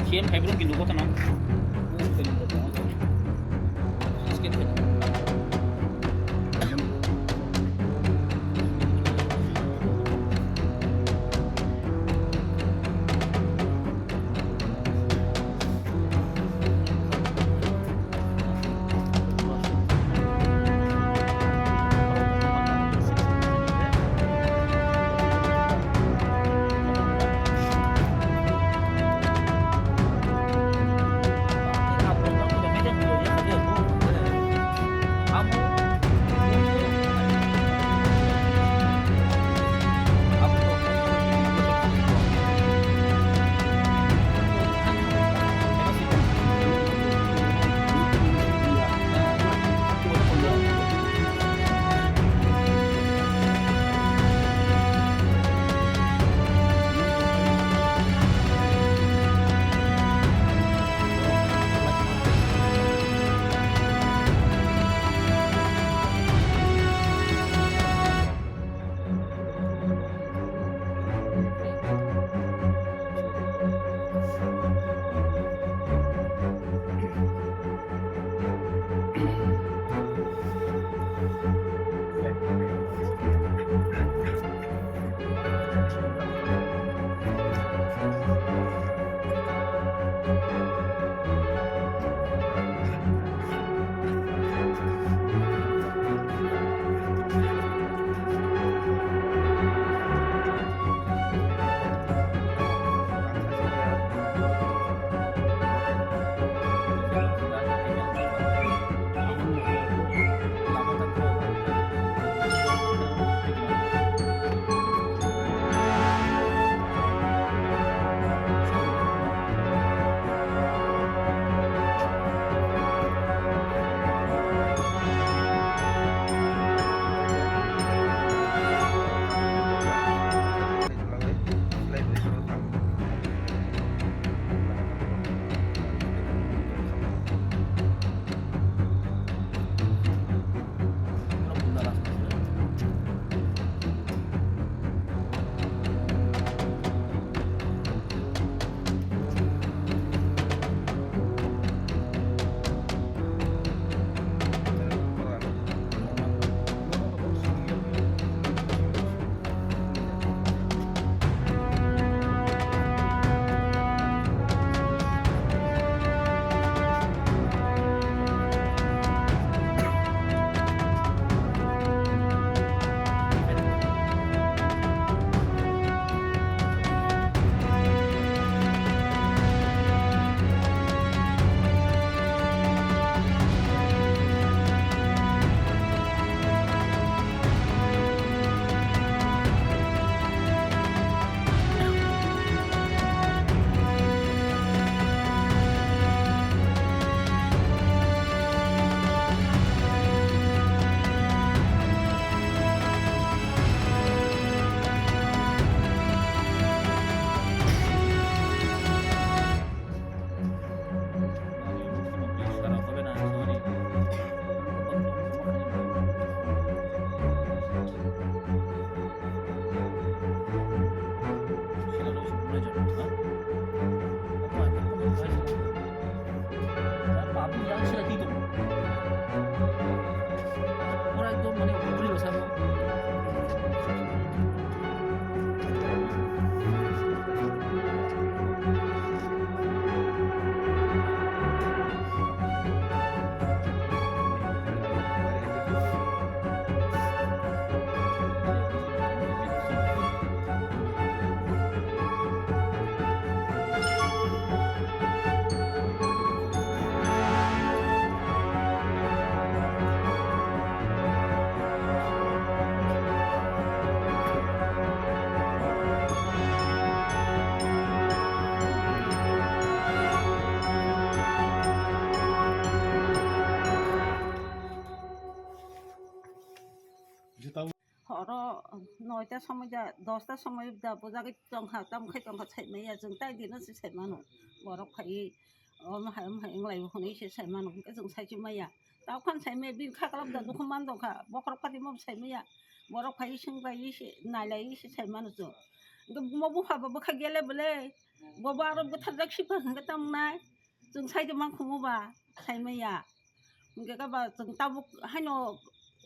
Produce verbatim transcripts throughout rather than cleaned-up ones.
Siyan phaibrwng kintu gotha nang. Scan khai. Horo noita somoi da, dosta somoi da bujagwi tongkha, tamo khai tongkha saimaya, chwng tai dino se saimano. Borok phaiwi omo hai, omo hai wng lai hwnwi se saimano, hwnkhe chwng saichimaya. Takhwlano saimaya, bini kha kwlap da dukhu man tongkha, bokhorok pati mo saimaya. Borok phaiwi swng laiwi se, nai laiwi se saimano chwng. Hwnkhe mo bupha bo bwkha gele bwle, bo bo aro bwtharjak sipha hwnkhe tamo nai? Chwng sai de mankhumu ba, sai maya. Hwnkhe khe ba chwng tabuk haino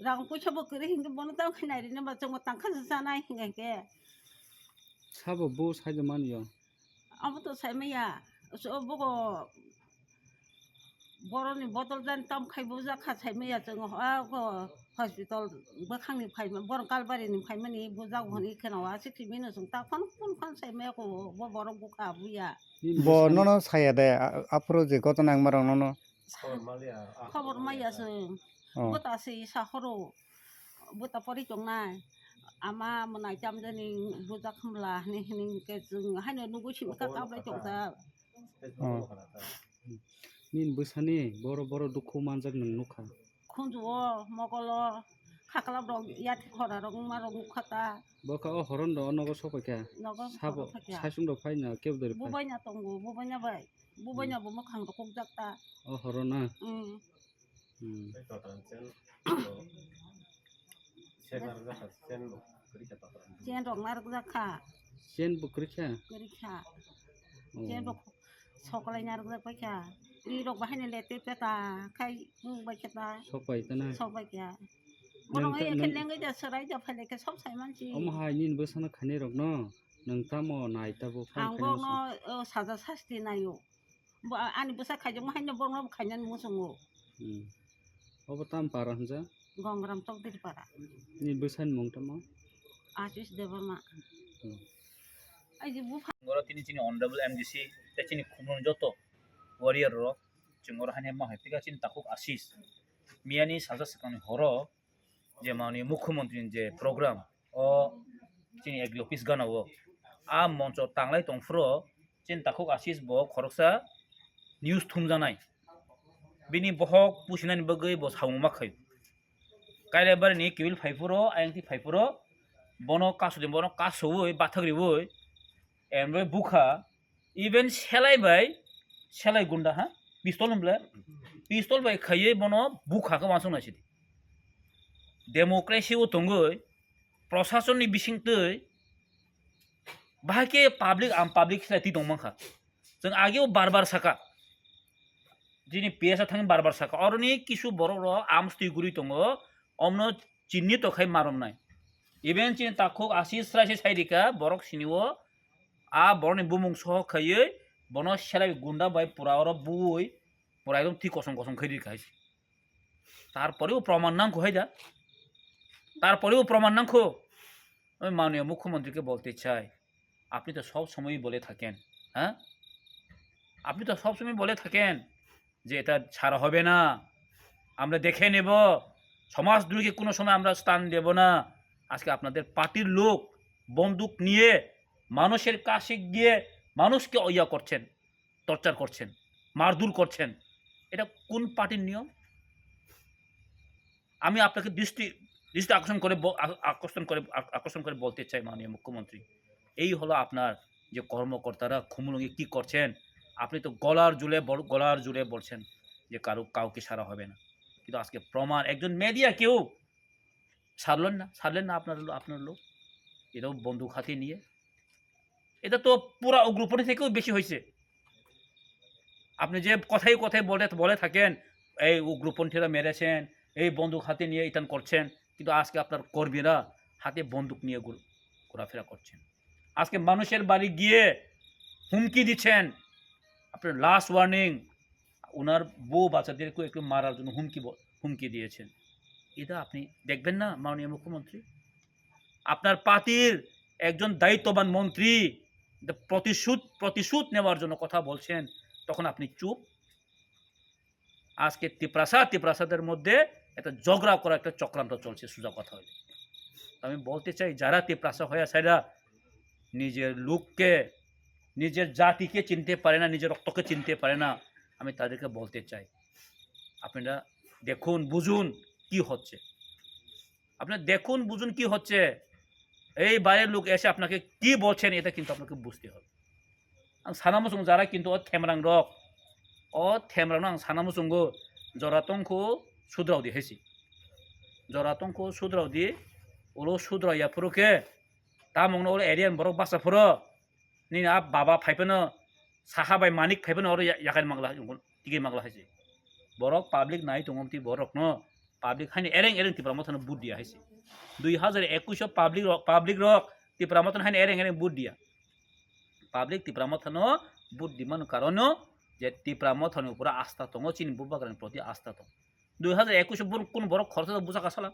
rang puisa bo kwrwi hwnkhe bono tamo khe nai rwna ba chwngbo tangkha se chanai hwnkhe hwnkhe. Sabo bo sai de manyo. Abo to sai maya. So bogo boroni bodol jan tam khai bujak kha sai maya chwng, ah, go hospital bwkhangni phaima, borok Kalbarini phaimani bujak hwnwi kheno aswk simino chwng ta phone phone phone sai maya ko bo borok bukha buya. Bo nono saya de, a-, aphuru je gotona wngmarok nono. Khobor maya chwng. Oh. Bo ta se sa horo. Bo ta pori tongnai. Ama mwnai chamjani bujak hamla hwnwi hwnwi hwnkhe chwng haino nugui simi ka kablai tongsa. Oh. Nini bwsani boro boro dukhu manjak nwng nukha. Khunju o, mogol o, khaklap rok, yati khora rok, wngma rok nukha ta. Bo kha o horon do, o nogo sok paikha. Nogo sabo, sok paikha. Saichung rok phaina kebo dori phai. Bubaina tongo, bubaina bai. Bubaina bo mwkhang rok kukjak ta. O horon na? Mm. Hmm. Chain rok narwkjak kha. Chain bo kwrwi kha? Kwrwi kha. Oh. Chain rok sokolai narwkjak bai kha. Ri rok bahai ni lete peta khai nuk bai kha ta. Sok pai ta na? Sok bai kha. Borok nang ta, hai khe nang lengwi da, swrai da, phai lai khe sob sai mansi. Omo hai nini bwsano khainai rok no, nwng tamo nai ta bo phai khainai. Ang borok no, o, saja sasti naio. Bo, a-, ani bwsa khaijakma haino borokno bo khainani muchungo. Hmm. Obo tam para hwnjak? Gongram Chokdiri para. Ni bwsani mung tamo? Ashish Debbarma. Hmm. Ai je bupha. Oro tini chini honorable M D C tei chini khumrung joto warrior rok chwng oro haino ma hai phika chini takhuk Ashish. Miyani sajak swkangni horo je manwi mukhyamantri ni je program o chini agri office gana o a moncho tanglai tongphuru chini takhuk Ashish bo khoroksa news thumjaknai bini bohok pusinani bagwi bo samung ma khaio. Kailaibari ni kibil phaiphuru ayang thi phaiphuru bono kasudi bono kasowi bathak riwi emroi bukha. Even selai bai, selai gunda ha, pistol hwnble, pistol bai khaiwi bono bukha khe uansuk naisidi. Democracy o tongwi, prosasonni bisingtwi, bahai khe public, am public khe twi tong mankha. Chwng ageo bar bar saka, chini P S a thangwi bar bar saka, oroni kisu borok rok arms twi guri tongo, omno chinni to khai maromnai. Even chini takhuk Ashish srai se sai rika, borok sini o, a borokni bumung sohok khaiwi bono selai gunda bai pura oro buwi pura ekdom thwi kosom kosom khai rika hai se. Tarpore o proman nangkho hai da. Tarpore o proman nangkho. Oi manniya mukhyamantri ke bolte chai, apni to sob somoy bole thaken, ha? Apni to sob somoy bole thaken je eta chhara hobe na, amra dekhe nebo, somajdrohi ke kono somoy amra sthan debo na. Ajke apnader partyr lok bonduk niye manushor kashe giye manushke oya korchen, torture korchen, mardur korchen, eta kon partyr niyom? আমি আপনাকে দৃষ্টি, দৃষ্টি আকর্ষণ করে ব-, আ-, আকর্ষণ করে, আ-, আকর্ষণ করে বলতে চাই, মাননীয় মুখ্যমন্ত্রী, এই হলো আপনার যে কর্মকর্তারা খুমুলুঙে কি করছেন, আপনি তো গলার জোরে বল-, গলার জোরে বলছেন যে কারো, কাউকে ছাড়া হবে না, কিন্তু আজকে প্রমাণ, একজন মিডিয়া কেউ ছাড়লেন না, ছাড়লেন না আপনার লো-, আপনার লোক, এটাও বন্দুক হাতে নিয়ে। এটা তো পুরা উগ্রপন্থী থেকেও বেশি হয়েছে। আপনি যে কথায় কথায় বলে, বলে থাকেন, "এই উগ্রপন্থীরা মেরেছেন, এই বন্দুক হাতে নিয়ে ইতান করছেন", কিন্তু আজকে আপনার কর্মীরা হাতে বন্দুক নিয়ে ঘুর-, ঘোরাফেরা করছেন। আজকে মানুষের বাড়ি গিয়ে হুমকি দিচ্ছেন। আপনার লাস্ট ওয়ার্নিং, ওনার বউ বাচ্চাদেরকে একটু মারার জন্য হুমকি ব-, হুমকি দিয়েছেন। এটা আপনি দেখবেন না, মাননীয় মুখ্যমন্ত্রী? আপনার পার্টির একজন দায়িত্ববান মন্ত্রী, the প্রতিশোধ, প্রতিশোধ নেওয়ার জন্য কথা বলছেন, তখন আপনি চুপ। আজকে তিপ্রাসা, তিপ্রাসাদের মধ্যে একটা ঝগড়া করা, একটা চক্রান্ত চলছে, সোজা কথা হইল। আমি বলতে চাই, যারা তিপ্রাসা হয়ে আছে, এরা নিজের লোককে, নিজের জাতিকে চিনতে পারে না, নিজের রক্তকে চিনতে পারে না। আমি তাদেরকে বলতে চাই, আপনারা দেখুন, বুঝুন কি হচ্ছে। আপনারা দেখুন, বুঝুন কি হচ্ছে। এই বাইরের লোক এসে আপনাকে কি বলছেন, এটা কিন্তু আপনাকে বুঝতে হবে। Ang sana muchung jara kintu o themrang rok, o themrang no ang sana muchungo jora tongkhu sudrao di hai si. Jora tongkhu sudrao di, ulo sudrao ya phuru khe Tamungno oro area ni borok basa phoro. Nini a baba phaiphano saha bai manik phaiphano oro ya-, yakan magla, tigwi magla hai se. Borok public nai tongo twi borokno, public haino ereng ereng Tipra Mothano vote dia hai se. Dui hazar ekush o public rok, public rok Tipra Mothano haino ereng ereng vote dia. Public Tipra Mothano vote di mano karono je Tipra Mothani upore asta tongo, chini bubagrani proti asta tongo. Dui hazar ekush o bor-, kunu borok khoroksa bujak asala.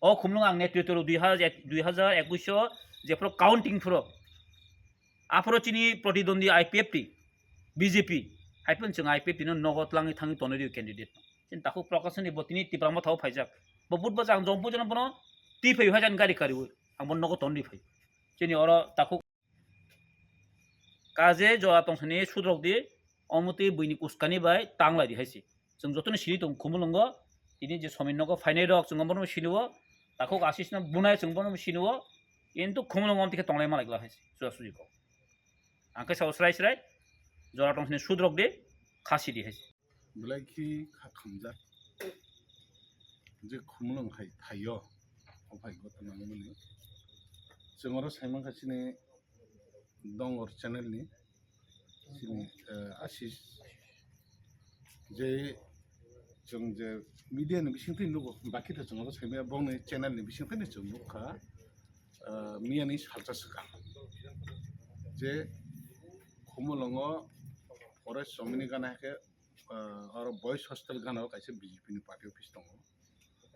O khumlung ang netritwo rw dui hazar, dui hazar ekush o jephuru counting phuru. Aphuru chini protidwandi I P F T, B J P, hai phano chwng I P F T no nogo tlangwi thangwi tonwi rw candidate. Chini takhuk Prakash ni bo tini Tipra Motha o phaijak. Bo but bo jang jong pujono bono twi phai hai jan gari kariwi. Ang bono nogo tonwi phai. Chini oro takhuk Kaje jora tongthani sudrok di, omo twi buini uskani bai tanglai di hai se. Chwng jotono sini tong Khumulwngo, tini je Somin nogo phainai rok chwng bono sini o, takhuk Ashish no bunai chwng bono sini o, kintu Khumulwngo omo twi khe tonglai malai glak hai se, suja suji kok. Ang khe sao srai srai, jora tongthani sudrok di, khasi di hai se. Belai khe kha khamjak. Je Khumulwng hai thaio, o phai gotha nangmani. Chwng oro sai mankha chini Dongor channel ni, chini, eh, Ashish. Je chwng je media ni bisingtwi nugo, bakhe tha chwng oro sai maya, bongni channel ni bisingtwi ni chwng nukha, eh, miyani salsa swkang. Je Khumulwngo Forest Somini gana hai khe ah, oro boys hostel gana o kaisa B J P ni party office tongo.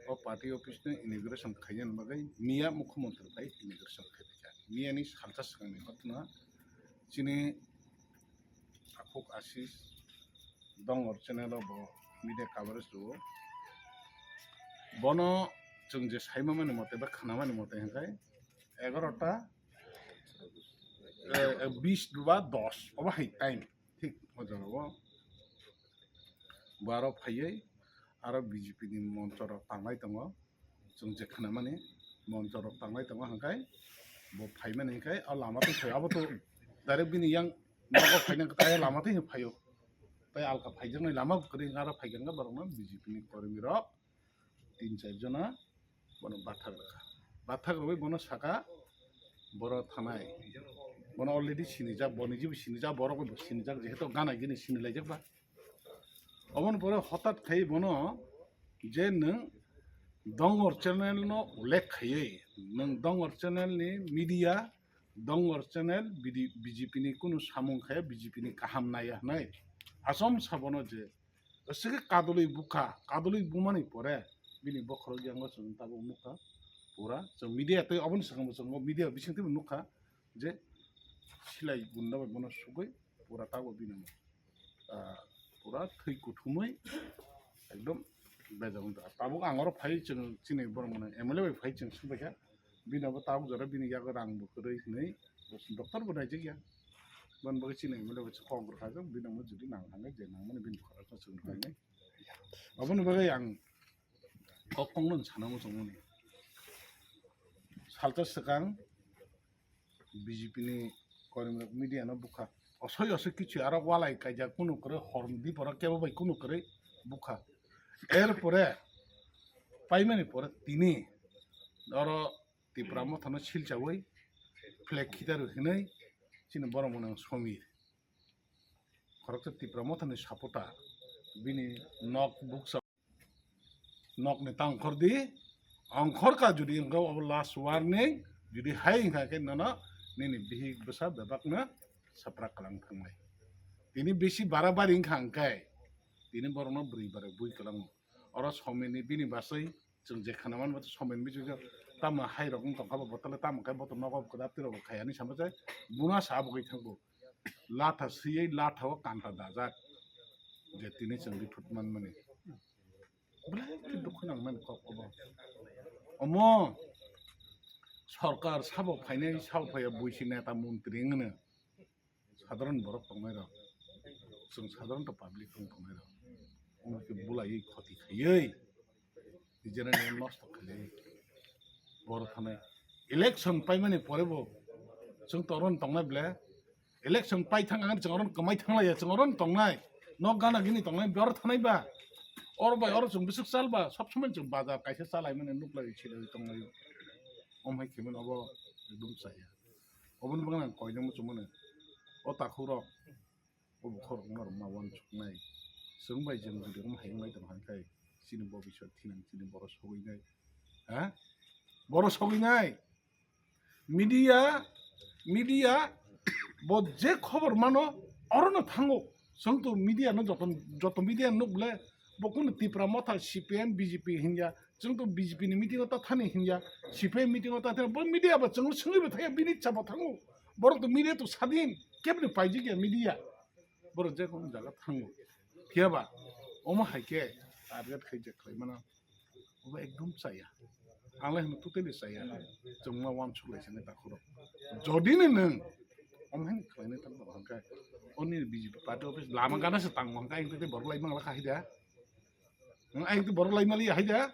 O party office ni inauguration khaina bagwi miya mukhyamantri bai inauguration khaiphaikha. Miya ni salsa swkangni ghotona chini takhuk Ashish Dongor channel o bo media coverage rwo. Bono chwng je saimamani mote ba khnamani mote hwnkhe egarota, eh, eh, bis ba dos obo hai time. Thik o jora o bo aro phaiwi aro B J P ni moncho rok tanglai tongo, chwng je khnamani moncho rok tanglai tongo, hwnkhe bo phaimani hwnkhe o lama twi phai abo to direct bini yang nogo phaina kwtai lama twi phaio, tei alka phaijaknai lama kwrwi aro phaikha hwnkhe borokno B J P ni kormi rok tin char jona bono bathak rwkha. Bathak rwui bono saka, boro thanai. Bono already sinijak, bo nijibo sinijak, borok bo sinijak, jehetu gana gini sinilaijak ba. Oboni pore hotat khai bono je nwng Dongor channel no ullekh khaiwi, nwng Dongor channel ni media, Dongor channel B D, B J P ni kunu samung khaya, B J P ni kaham naiya hwnwi. Asom sa bono je Aswk khe kadulwi bukha, kadulwi bumani pore bini bokhorok yango chwng tabuk nukha. Pura chwng media tei oboni swkang bo chwng media bising twibo nukha je silai gunda bai bono sugwi pura tabuk bini, ah, pura thwi kuthumwi ekdom bejak wngkha. Tabuk ang oro phai chwng chini borok mano M L A bai phai chwng swngbaikha. Bini abo tabuk jora bini yago rang bo kwrwi hwnwi doctor bo naijak ya. Boni bagwi chini M L A bai kok rwkha, bini omo jodi nang thangkhe je nangmani bini khoroksa chwng rwkha hinwi. Aboni bagwi ang kok kongno sana muchungmani. Salsa swkang B J P ni korimrok media no bukha. Osoi osoi kichu aro walai kaijak kunu kwrwi hor dipora kebo bai kunu kwrwi bukha. Erpore paimani pore tini oro Tipra Mothano silchawi flag khitar hinwi chini borok mwnang Somir. Khoroksa Tipra Mothani supporter bini nok buksa nokni ta ongkhor di, ongkhor ka jodi wngkha obo last warning, jodi hai wngkha khe nono nini bihik bwsa bebakno sapra kwlang thangnai. Tini bisi barabari wngkha hwnkhe tini borokno bwrwi barai bui kwlango. Oro Somirni bini baswi chwng je khana man bo Somirni bisingtwi tamo hai rok wng tongkha bo bottle tamo khe boto nogo kwdap twi rok khai ani sama se buna sa bo kai thangbo. Latha swiwi latha o kanta dajak je tini chwng ri thut man mani. Belai khe dukhu nang mani kok obo. Omo sorkar sabo phainai sabo phaiya buisi neta montri wngno. Sadharan borok tongnai rok, chwng sadharan to public tong tongnai rok, omo khe bulaiwi khoti khaiwi, nijera nijera nosto khaiwi, boro thanai election paimani pore bo chwng to oron tongnai ble, election pai thang ang chwng oron kwmai thanglaiya, chwng oron tongnai, nok gana gini tongnai, boro thanai ba, oro bai oro chwng bwswk chal ba, sob somoi chwng bazar kaisa chalai mani nuklai chilai tonglai, omo hai khe mani obo. Ekdom chaya. Oboni bagwi ang koinai muchungmano. O takhuk rok, o bokhorok no rwma uansuknai. Chwng bai jwng jodi wng hai wngwi tong hai khai chini bobiswt thinang chini borok sogwinai. Ha? Borok sogwinai. Media, media bo je khobor mano orono thango. Chwng to media no joto, joto media nuk bole bo kunu Tipra Motha, C P M, B J P hinya. Chwng to B J P ni meeting o ta thani hinya, C P M meeting o ta thani. Bo media bo chwng swngwi bo thaya bini chapa thango. Borok to media to sadin kebni paijak ya media. Borok je kono jaga thango. Phiya ba omo hai khe target khai je khlai mano. Obo ekdom chaya. Ang lai hwno totally chaya. Chwngma uansuk lai sani takhuk rok. Jodi ni nwng omo hai khlainai tak rok hwnkhe oni B J P party office lama gana se tang hwnkhe ang tei borok lai mangla kha hai da. Ang tei borok lai mali hai da.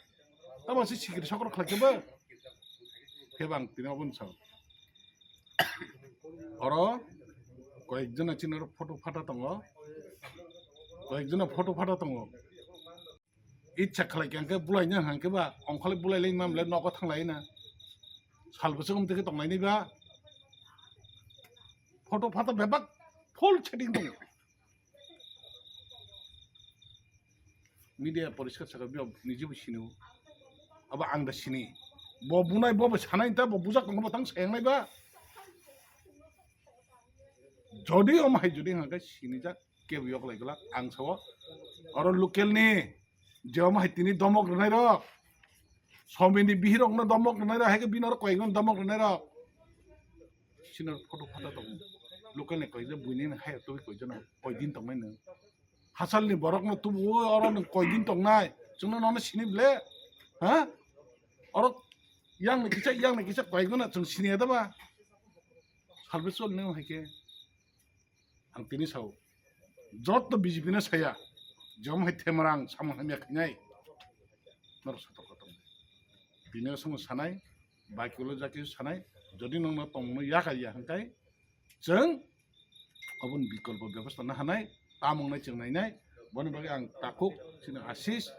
Tamo se sikiri sokro khlai khe bo. Khe bang tini obo ni sao. Oro koyek jona chini oro photo phata tongo. Koyek jona photo phata tongo. Icha khlai khe hwnkhe bulaina hwnkhe ba ongkhorlai bulai lai mamle nogo thanglai na. Sal bwswk wng tonglaini ba. Photo phata bebak full setting tongo. Media poriskar saka biya niji bo sini. Abo ang da sini. Bo bunai bo bo sanai ta bo bujak tongo bo tang sayang nai ba. Jodi om hai jodi hwnkhe sinijak kebo yok lai glak ang sao. Oro local ni je om hai tini domok rwnai rok. Somini bihirokno domok rwnai rok, hai khe bini oro koyekno domok rwnai rok. Sino photo phata tongo. Local ni koyekno buini hai twi koyekno koyedin tongnai nw. Hasalni borokno tubu oro nw koyedin tongnai. Chwngno nono sini ble. Ha? Oro yang ni kisa, yang ni kisa koyekno na chwng sini da ba. Salbe chol nw hai khe. Ang tini sao, joto B J P no saya, jom hai Themarang samung hamya khainai, norok sotorko tong. Tini aswk sanai, baki ulo jaki sanai, jodi nongno tongmungno yakar ya hwnkhe, chwng oboni bikolpo bebostha na hanai, tamung nai chwng nainai, boni bagwi ang takhuk chini Ashish,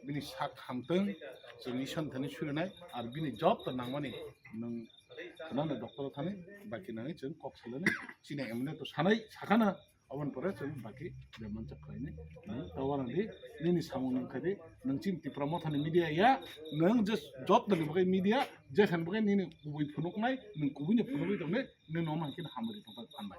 bini sak hamtwng, chwng Isor thani surinai, ar bini job to nangmani nwng khwnano doctor thani, baki nangwi chwng kok salanai, chini M L A to sanai, sakhana, oboni pore chwng baki bemani chak khlainai, nwng tawarandi, nini samung nwng khaidi, nwng chini Tipra Mothani media ya, nwng je job to ni bagwi media, je khan bagwi nini kubui phunuknai, nwng kubui ni phunugwi tongnai, nini nomo hwnkhe hamari tongthok hambai.